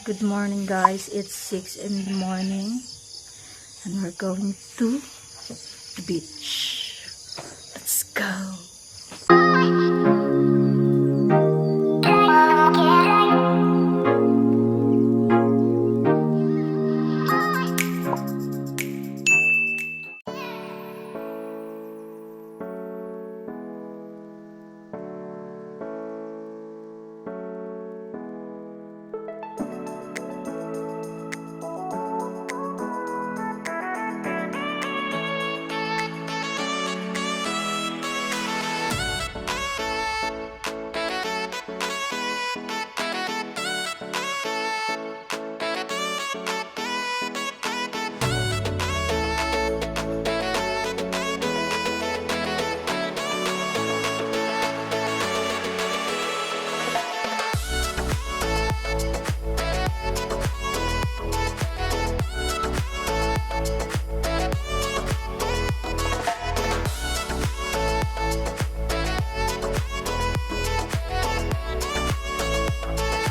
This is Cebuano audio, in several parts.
Good morning, guys. It's 6 in the morning and we're going to the beach. Let's go.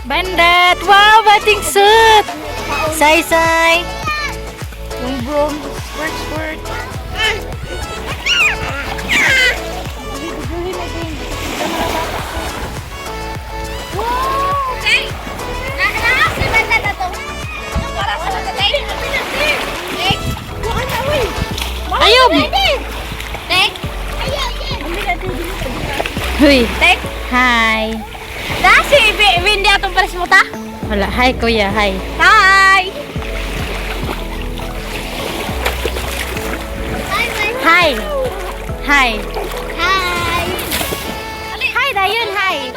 Bandat! Wow! Bathing suit! Say, say! Yung broom. Squirt, squirt. Ayaw! Huy! Tek. Hi! Dasi, Windy atong pares mo ta? Wala. Hi, kuya. Hi. Hi! Hi! Hi! Hi! Hi, Dayon! Hi!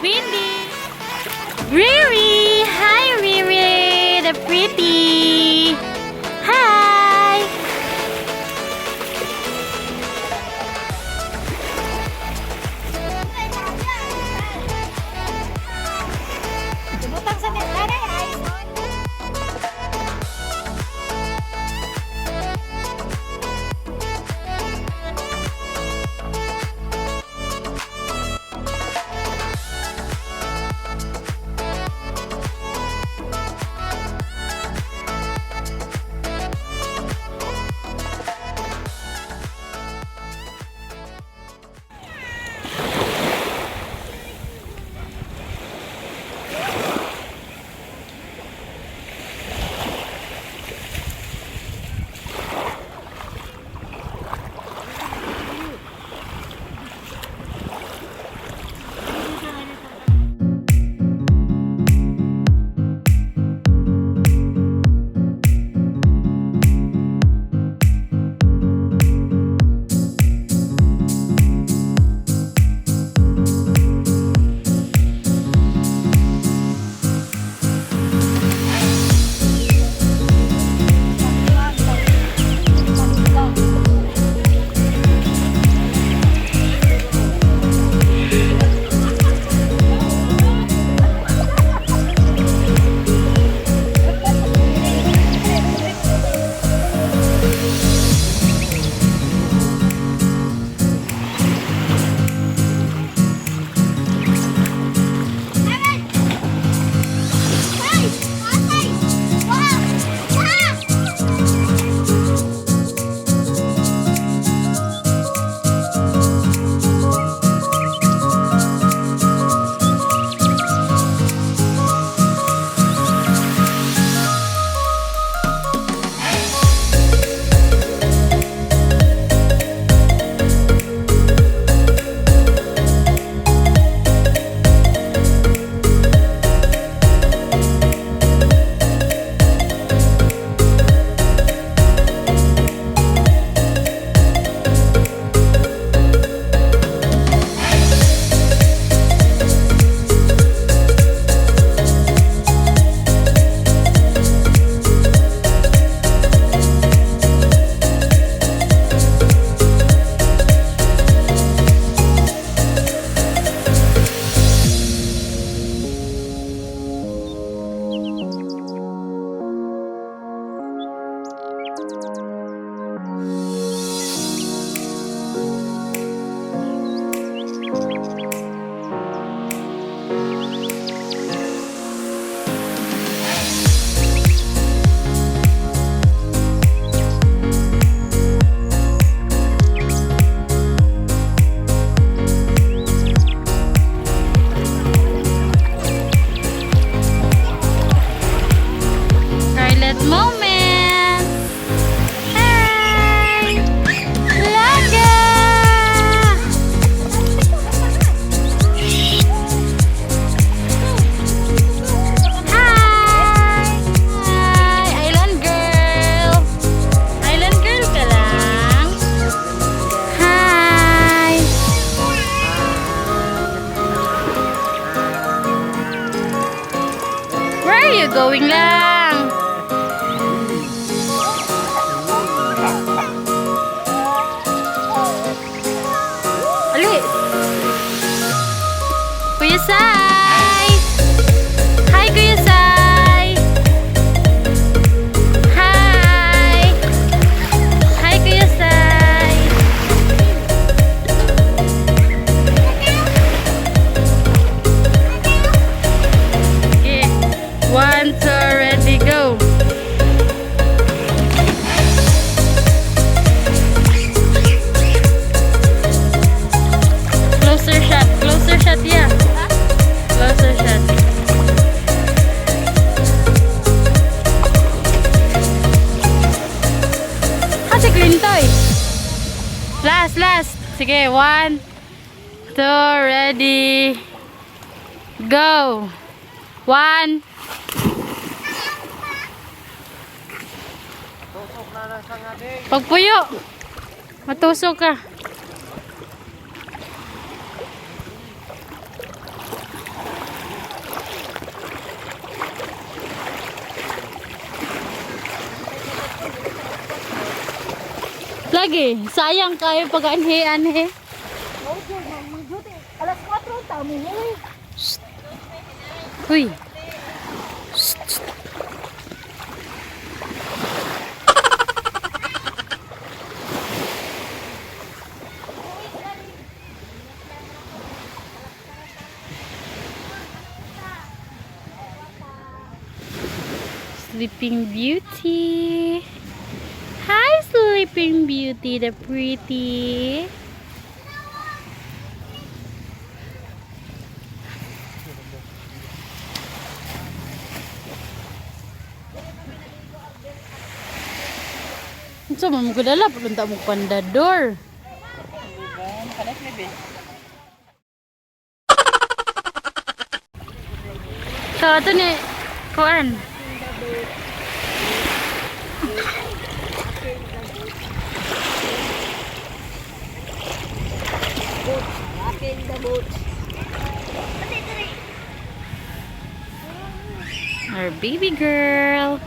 Windy! Riri! Hi, Riri! The pretty! Hi! Butang sa net. Aray, ay. Going lang. Ali. Kuya Sai! Hi, Kuya Sai! Hi! Hi, Kuya Sai! Okay. One, two, ready, go! Closer shot, yeah. Closer shot. Ha, si Clintoy. Last, last. Sige, one, two, ready. Go. One. Pagpuyo. Matusok ka. Lagi, sayang kayo pag anhe-anhe. Alas 4 tamo mo. Uy. Sleeping Beauty. Hi, Sleeping Beauty, the pretty. Unsa man mo kadala punta mo pandador. So ato ni kuan. Our baby girl.